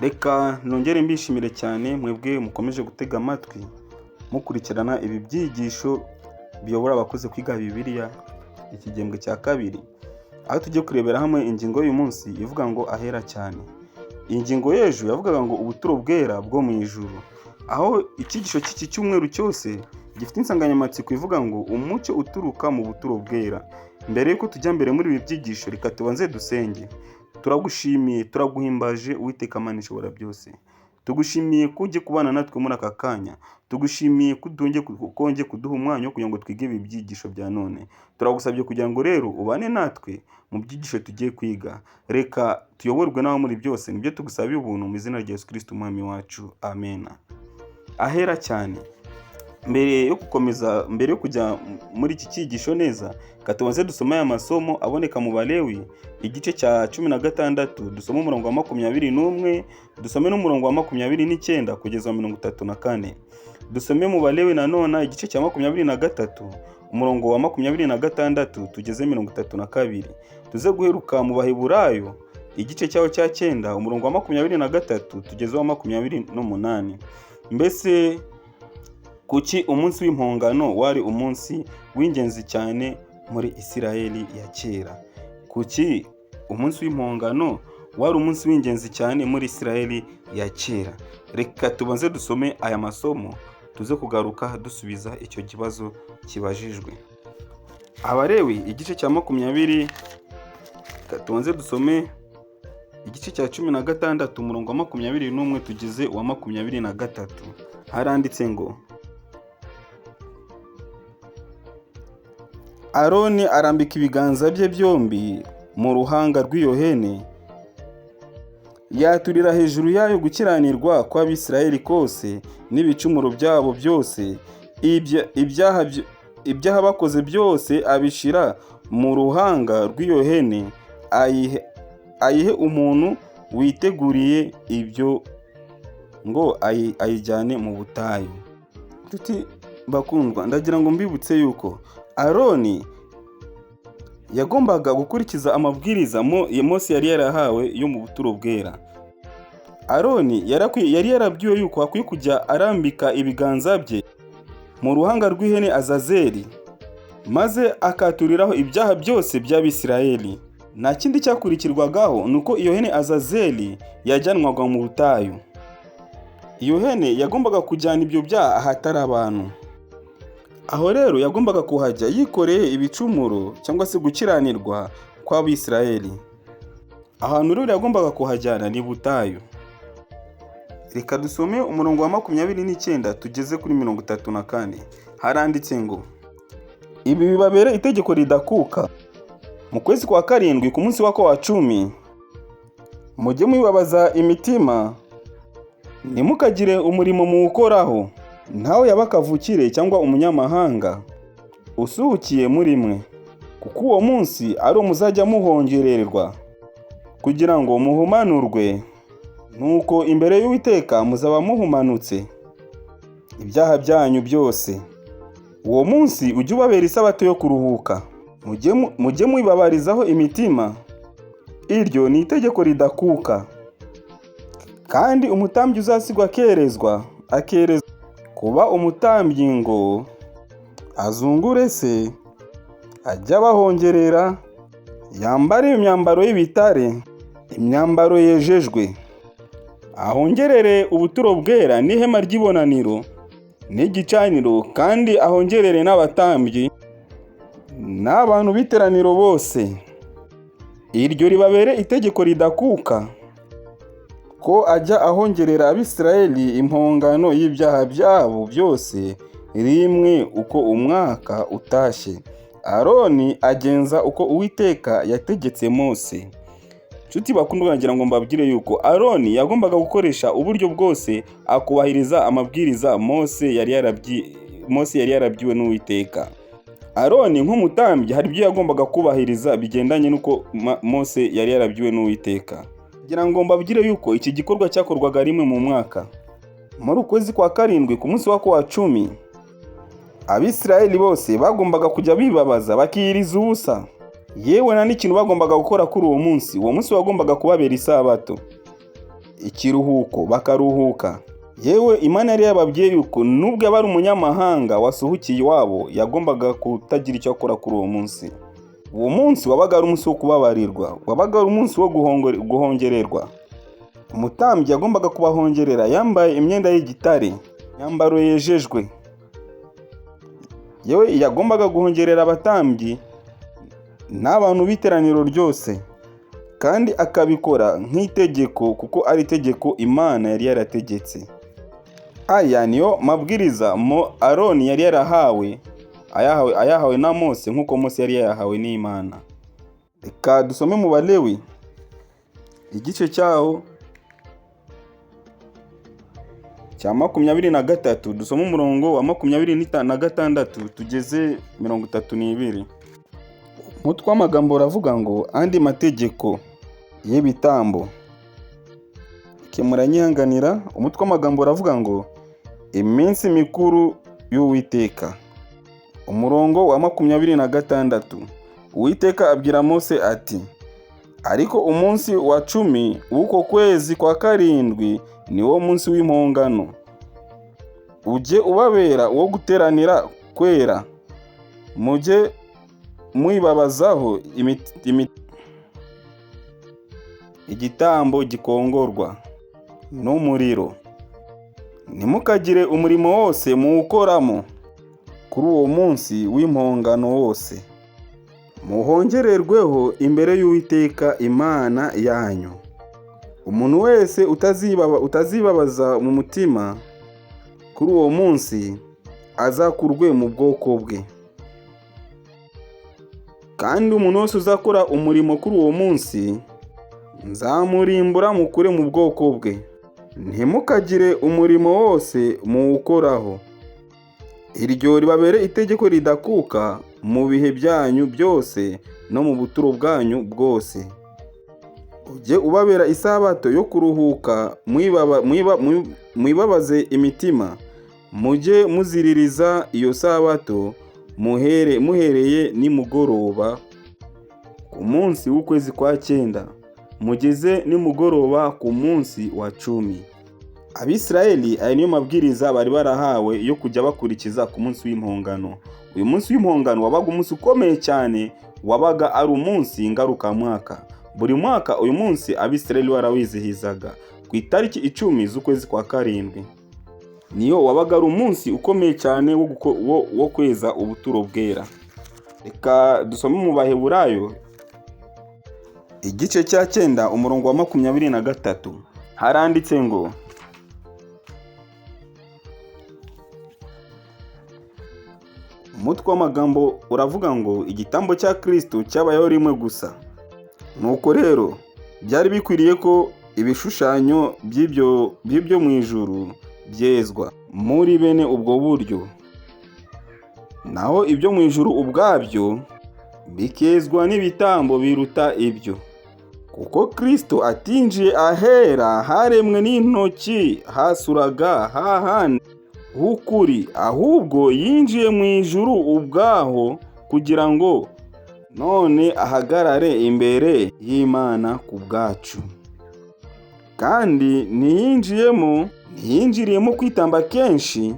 Reka nongere mbishimire cyane mwebwe mukomeje gutega amatwi mukurikirana ibi byigisho biyobora abakuze kwiga Bibiliya iki gihembwe cya kabiri, aho tugiye kurebera hamwe ingingo y'uyu munsi ivuga ngo ahera cyane. Ingingo y'ejo yavugaga ngo ubuturo bwera bwo mu ijuru, aho icyigisho cy'iki cyumweru cyose gifite insanganyamatsiko ivuga ngo umucyo uturuka mu buturo bwera. Mbere y'uko tujya mbere muri ibi byigisho, reka tubanze dusenge. Turagushimiye, turaguhimbaje, Uwiteka Mana ishobora byose. Tugushimiye ko ugiye kubana natwe muri aka kanya. Tugushimiye ko wongeye kuduha umwanya wo kugira ngo twige ibi byigisho bya none. Turagusabye kugira ngo rero ubane natwe mu byigisho tugiye kwiga. Reka tuyoborwe nawe muri byose, nibyo tugusabiye ubuntu mu izina rya Yesu Kristo Umwami wacu. Amen. Ahera cyane. Mbere yo gukomeza, mbere yo kujya muri iki cyigisho neza, reka tubanze dusome aya masomo aboneka mu Balewi igice cya 16, dusome umurongo wa 21, dusome n'umurongo wa 29 kugeza 34. Dusome mu Balewi nanone igice cya 23, umurongo wa 26 tugeze 32. Tuze guheruka mu Baheburayo igice cyaho cya 9, umurongo wa 23 tugeze wa 28. Mbese kuki umunsi w'impongano wari umunsi w'ingenzi cyane muri Isirayeli ya kera? Kuki umunsi w'impongano wari umunsi w'ingenzi cyane muri Isirayeli ya kera? Reka tubanze dusome aya masomo, tuze kugaruka dusubiza icyo kibazo kibajijwe. Abalewi igice cya 20, reka tubanze dusome igice cya 16, umurongo wa 21 tugeze uwa 23. Haranditse ngo: Aroni arambika ibiganza bye byombi mu ruhanga rw'iyo hene, yaturira hejuru yayo gukiranirwa kw'Abisirayeli kose n'ibicumuro byabo byose, ibyaha bakoze byose abishira mu ruhanga rw'iyo hene, ayihe umuntu witeguriye ibyo ngo ayijyane mu butayu. Nshuti bakundwa, ndagira ngo mbibutse yuko Aroni yagombaga gukurikiza amabwiriza Mose yari yarahawe yo mu buturo bwera. Aroni yari yarabwiwe yuko akwiye kujya arambika ibiganza bye mu ruhanga rw'ihene Azazeli, maze akaturiraho ibyaha byose by'Abisirayeli. Nta kindi cyakurikirwagaho nuko iyo hene Azazeli yajyanwaga mu butayu. Iyo hene yagombaga kujyana ibyo byaha ahatari abantu. Aho rero yagombaga kuhajya yikoreye ibicumuro cyangwa se gukiranirwa kw'Abisirayeli. Ahantu rero yagombaga kuhajyana ni butayu. Reka dusome umurongo wa 29 tugeze kuri 34. Haranditse ngo: ibi bibabere itegeko ridakuka. Mu kwezi kwa karindwi ku munsi wako wa 10, mujye mubibabaza imitima, ntimukagire umurimo muwukoraho, ntawe yaba kavukire cyangwa umunyamahanga usuhukiye muri mwe, kuko uwo munsi ari muzajya muhongererwa kugira ngo muhumanurwe. Nuko imbere y'Uwiteka muzaba muhumanutse ibyaha byanyu byose. Uwo munsi ujye ubabera isabato yo kuruhuka, mujye mwibabarizaho imitima. Iryo ni itegeko ridakuka. Kandi umutambyi uzasigwa akerezwa kuba umutambyi ngo azungure se, ajya abahongerera, yambare imyambaro y'ibitare, imyambaro yejejwe, ahongerere ubuturo bwera n'ihema ry'ibonaniro n'igicaniro, kandi ahongerere n'abatambyi n'abantu b'iteraniro bose. Iryo ribabere itegeko ridakuka, ko ajya ahongerera Abisirayeli impongano y'ibyaha byabo byose rimwe uko umwaka utashye. Aroni agenza uko Uwiteka yategetse Mose. Nshuti bakundwa, nagira ngo mbabwire yuko Aroni yagombaga gukoresha uburyo bwose akubahiriza amabwiriza Mose yari yarabwiwe n'Uwiteka. Aroni nk'umutambyi hari ibyo yagombaga kubahiriza bigendanye n'uko Mose yari yarabwiwe n'Uwiteka. Kugira ngo mbabwire yuko iki gikorwa cyakorwaga rimwe mu mwaka. Muri ukwezi kwa karindwi ku munsi wako wa 10, Abisirayeli bose bagombaga kujya bibabaza bakiyiriza ubusa. Yewe nta n'ikintu bagombaga gukora kuri uwo munsi. Uwo munsi wagombaga kubabera isabato. Ikiruhuko, bakaruhuka. Yewe, Imana yari yababwiye yuko nubwo yaba ari umunyamahanga wasuhukiye iwabo, yagombaga kutagira icyo akora kuri uwo munsi. Uwo munsi wabaga ari umunsi wo kubabarirwa, wabaga ari umunsi wo guhongererwa. Umutambyi yagombaga kubahongerera yambaye imyenda y'igitare, imyambaro yejejwe. Yewe, yagombaga guhongerera abatambyi n'abantu b'iteraniro ryose, kandi akabikora nk'itegeko, kuko ari itegeko Imana yari yarategetse. Aya niyo mabwiriza mo Aroni yari yarahawe, ayahawe na Mose, nk'uko Mose yari yayahawe n'Imana. Reka dusome mu Balewi igice cyaho cya 23, dusome umurongo wa 26 tugeze 32. Umutwe w'amagambo uravuga ngo andi mategeko y'ibitambo. Muranyihanganira, umutwe w'amagambo uravuga ngo iminsi mikuru y'Uwiteka. Umurongo wa 26, Uwiteka abwira Mose ati: ariko umunsi wa 10 w'uko kwezi kwa 7 ni wo munsi w'impongano, ujye ubabera uwo guteranira kwera, mujye mwibabazaho igitambo gikongorwa n'umuriro. Ntimukagire umurimo wose muwukoramo kuri uwo munsi w'impongano wose, muhongererweho imbere y'Uwiteka Imana yanyu. Umuntu wese utazibabaza mu mutima kuri uwo munsi azakurwe mu bwoko bwe. Kandi umuntu wese uzakora umurimo kuri uwo munsi nzamurimbura mukure mu bwoko bwe. Ntimukagire umurimo wose muwukoraho. Iryo ribabere itegeko ridakuka mu bihe byanyu byose no mu buturo bwanyu bwose. Ujye ubabera isabato yo kuruhuka, mwibabaze imitima, mujye muziririza iyo sabato muhereye nimugoroba ku munsi w'ukwezi kwa 9, mugeze nimugoroba ku munsi wa 10. Abisirayeli aya niyo mabwiriza bari barahawe yo kujya bakurikiza ku munsi w'impongano. Uyu munsi w'impongano wabaga umunsi ukomeye cyane, wabaga ari umunsi ngarukamwaka. Buri mwaka uyu munsi Abisirayeli barawizihizaga ku itariki 10 z'ukwezi kwa 7. Niyo wabaga ari umunsi ukomeye cyane wo kweza ubuturo bwera. Reka dusome mu Baheburayo igice cya 9 umurongo wa 23. Haranditse ngo: umutwe w'amagambo uravuga ngo igitambo cya Kristo cyabayeho rimwe gusa. Nuko rero byari bikwiriye ko ibishushanyo by'ibyo mu ijuru byezwa muri bene ubwo buryo, naho ibyo mu ijuru ubwabyo bikezwa n'ibitambo biruta ibyo. Kuko Kristo atinjiye ahera haremwe n'intoki hasuraga hahandi h'ukuri, ahubwo yinjiye mu ijuru ubwaho kugira ngo none ahagarare imbere y'Imana ku bwacu. Kandi ntiyinjiriyemo kwitamba kenshi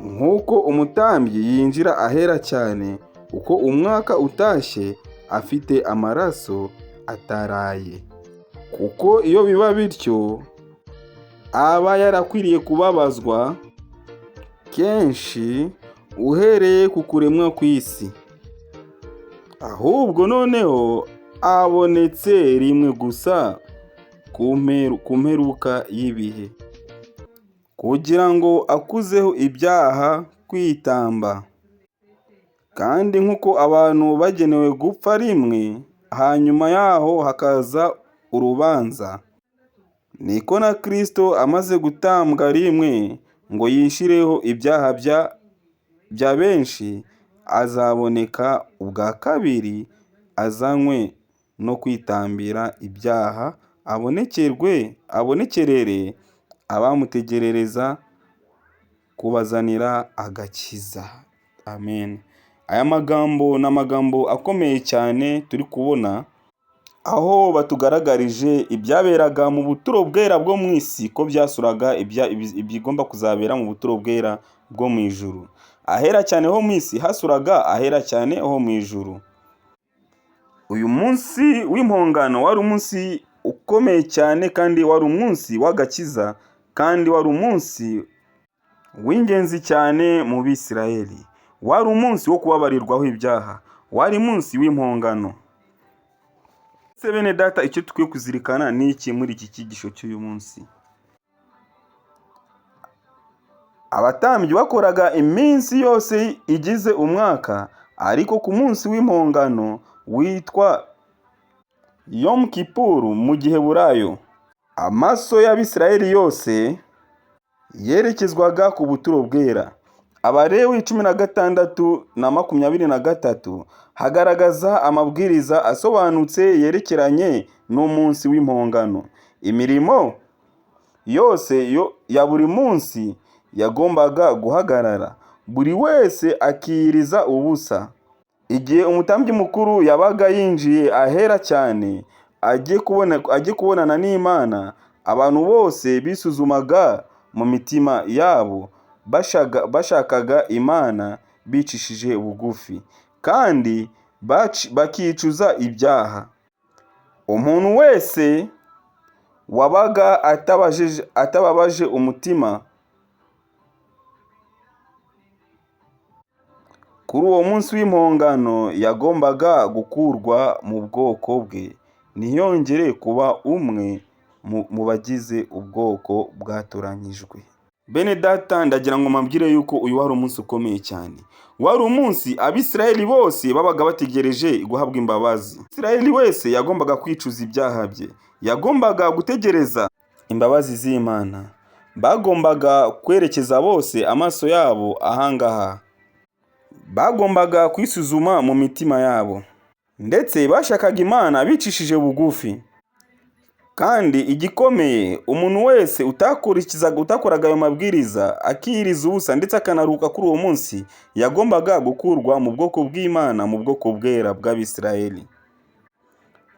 nk'uko umutambyi yinjira ahera cyane uko umwaka utashye afite amaraso ataraye. Kuko iyo biba bityo aba yarakwiriye kubabazwa kenshi uhereye ku kuremwa kw'isi. Ahubwo noneho abonetse rimwe gusa ku mperuka y'ibihe, kugira ngo akuzeho ibyaha kwitamba. Kandi nk'uko abantu bagenewe gupfa rimwe, hanyuma yaho hakaza urubanza, niko na Kristo amaze gutambwa rimwe ngo yishireho ibyaha bya benshi, azaboneka ubwa kabiri azanywe no kwitambira ibyaha, abonekerere abamutegerereza kubazanira agakiza. Amen. Aya magambo ni amagambo akomeye cyane turi kubona. Aho batugaragarije ibyaberaga mu buturo bwera bwo mu isi ko byasuraga ibigomba kuzabera mu buturo bwera bwo mu ijuru. Ahera cyane ho mu isi hasuraga ahera cyane ho mu ijuru. Uyu munsi w'impongano wari umunsi ukomeye cyane kandi wari umunsi w'agakiza kandi wari umunsi w'ingenzi cyane mu Bisirayeli. Wari umunsi wo kubabarirwaho ibyaha, wari umunsi w'impongano. Se bene data, icyo dukwiye kuzirikana ni iki muri iki cyigisho cy'uyu munsi? Abatambyi bakoraga iminsi yose igize umwaka, ariko ku munsi w'impongano witwa Yom Kippur mu Giheburayo, amaso y'Abisirayeli yose yerekezwaga ku buturo bwera. Abalewi 16 na 23 hagaragaza amabwiriza asobanutse yerekeranye n'umunsi w'impongano. Imirimo yose ya buri munsi yagombaga guhagarara, buri wese akiyiriza ubusa. Igihe umutambyi mukuru yabaga yinjiye ahera cyane agiye kubonana n'Imana, abantu bose bisuzumaga mu mitima yabo, bashakaga Imana bicishije bugufi kandi bakicuza ibyaha. Umuntu wese wabaga atababaje umutima kuri uwo munsi w'impongano yagombaga gukurwa mu bwoko bwe, ntiyongere kuba umwe mu bagize ubwoko bwatoranyijwe. Bene data, ndagira ngo mbabwire yuko uyu wari umunsi ukomeye cyane. Wari umunsi Abisirayeli bose babaga bategereje guhabwa imbabazi. Isirayeli wese yagombaga kwicuza ibyaha bye, yagombaga gutegereza imbabazi z'Imana. Bagombaga kwerekeza bose amaso yabo ahangaha, bagombaga kwisuzuma mu mitima yabo, ndetse bashakaga Imana bicishije bugufi. Kandi igikomeye, umuntu wese utakoraga ayo mabwiriza akiyiriza ubusa ndetse akanaruhuka kuri uwo munsi, yagombaga gukurwa mu bwoko bw'Imana, mu bwoko bwera bw'Abisirayeli.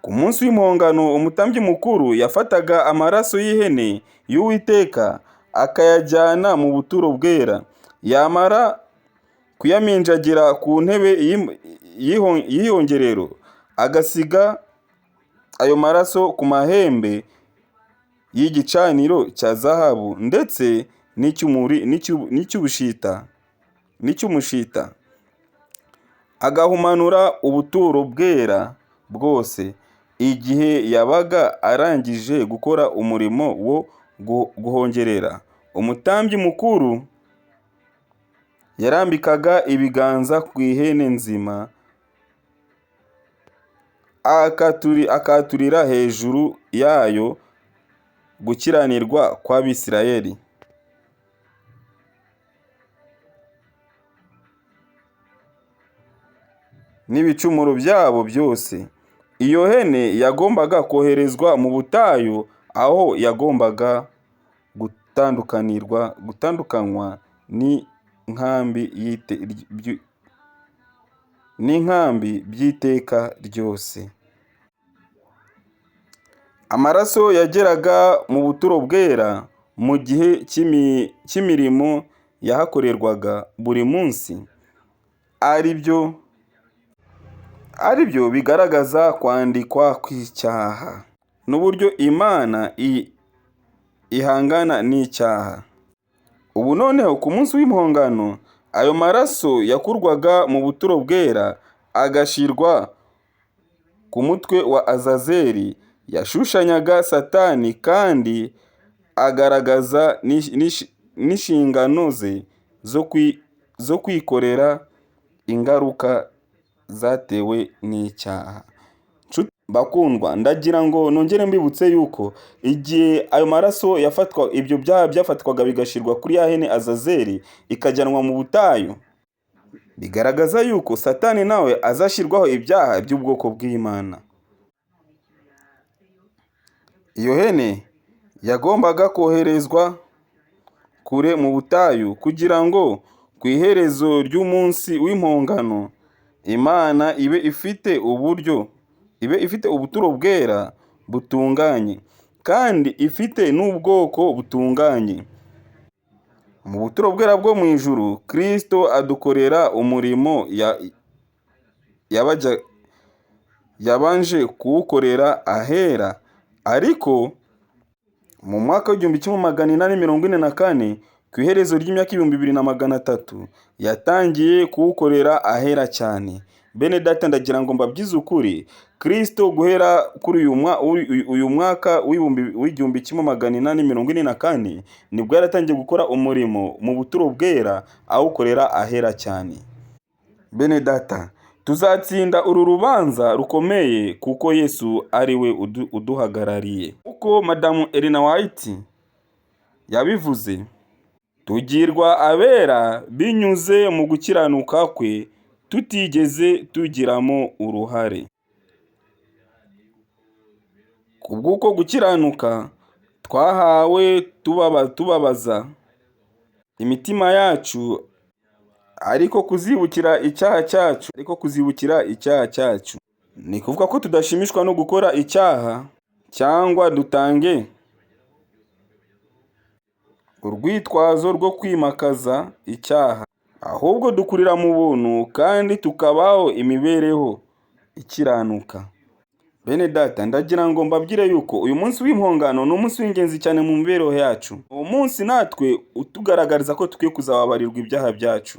Ku munsi w'impongano, umutambyi mukuru yafataga amaraso y'ihene y'Uwiteka akayajyana mu buturo bwera, yamara kuyaminjagira ku ntebe y'ihongerero, agasiga ayo maraso ku mahembe y'igicaniro cya zahabu ndetse n'icy'umushita, agahumanura ubuturo bwera bwose. Igihe yabaga arangije gukora umurimo wo guhongerera, umutambyi mukuru yarambikaga ibiganza ku ihene nzima akaturira hejuru yayo gukiranirwa kw'Abisirayeli. N'ibicumuro byabo byose. Iyo hene yagombaga koherezwa mu butayu, aho yagombaga gutandukanywa n'inkambi by'iteka ryose. Amaraso yageraga mu buturo bwera mu gihe cy'imirimo yahakorerwaga buri munsi, aribyo bigaragaza kwandikwa kw'icyaha n'uburyo Imana ihangana n'icyaha. Ubu noneho ku munsi w'impongano, ayo maraso yakurwaga mu buturo bwera agashirwa ku mutwe wa Azazeli, yashushanyaga Satani kandi agaragaza n'inshingano ze zo kwikorera ingaruka zatewe n'icyaha. Bakundwa, ndagira ngo nongere mbibutse yuko igihe ayo maraso yafatwa, ibyo byaha byafatwaga bigashirwa kuri ya hene Azazeli ikajyanwa mu butayu, bigaragaza yuko Satani nawe azashyirwaho ibyaha by'ubwoko bw'Imana. Iyo hene yagombaga koherezwa kure mu butayu kugira ngo ku iherezo ry'umunsi w'impongano Imana ibe ifite uburyo ibe ifite ubuturo bwera butunganye kandi ifite n'ubwoko butunganye. Mu buturo bwera bwo mu ijuru, Kristo adukorera umurimo yabanje kuwukorera ahera, ariko mu mwaka w'1844, ku iherezo ry'imyaka 2300, yatangiye kuwukorera ahera cyane. Bene data, ndagira ngo mbabwize ukuri, Kristo guhera kuri uyu mwaka w'1844 nibwo yaratangiye gukora umurimo mu buturo bwera, awukorera ahera cyane. Bene data, tuzatsinda uru rubanza rukomeye kuko Yesu ari we uduhagarariye. Uko Madamu Elena White yabivuze, tugirwa abera binyuze mu gukiranuka kwe tutigeze tugiramo uruhare. Kubw'uko gukiranuka twahawe tubabaza imitima yacu, ariko kuzibukira icyaha cyacu, ariko kuzibukira icyaha cyacu ni kuvuga ko tudashimishwa no gukora icyaha cyangwa dutange urwitwazo rwo kwimakaza icyaha, ahubwo dukurira mu buntu kandi tukabaho imibereho ikiranuka. Bene data, ndagira ngo mbabwire yuko uyu munsi w'impongano ni umunsi w'ingenzi cyane mu mibereho yacu. Uwo munsi natwe utugaragariza ko dukwiye kuzababarirwa ibyaha byacu.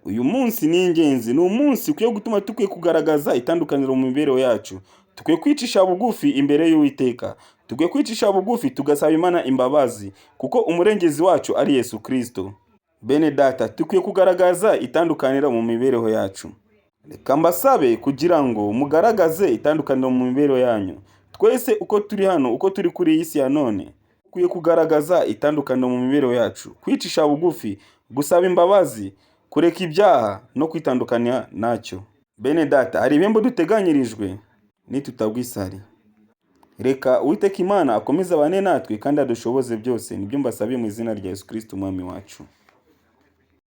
Uyu munsi ni ingenzi, ni umunsi ukwiye gutuma dukwiye kugaragaza itandukaniro mu mibereho yacu. Dukwiye kwicisha bugufi imbere y'Uwiteka. Dukwiye kwicisha bugufi tugasaba Imana imbabazi kuko umurengezi wacu ari Yesu Kristo. Bene data, dukwiye kugaragaza itandukaniro mu mibereho yacu. Reka mbasabe kugira ngo mugaragaze itandukaniro mu mibereho yanyu. Twese uko turi hano, uko turi kuri iyi si ya none, dukwiye kugaragaza itandukaniro mu mibereho yacu, kwicisha bugufi, gusaba imbabazi, kureka ibyaha no kwitandukanya nacyo. Bene data, hari ibihembo duteganyirijwe nitutagwa isari. Reka Uwiteka Imana akomeze abane natwe kandi adushoboze byose. Nibyo mbasabiye mu izina rya Yesu Kristo Umwami wacu.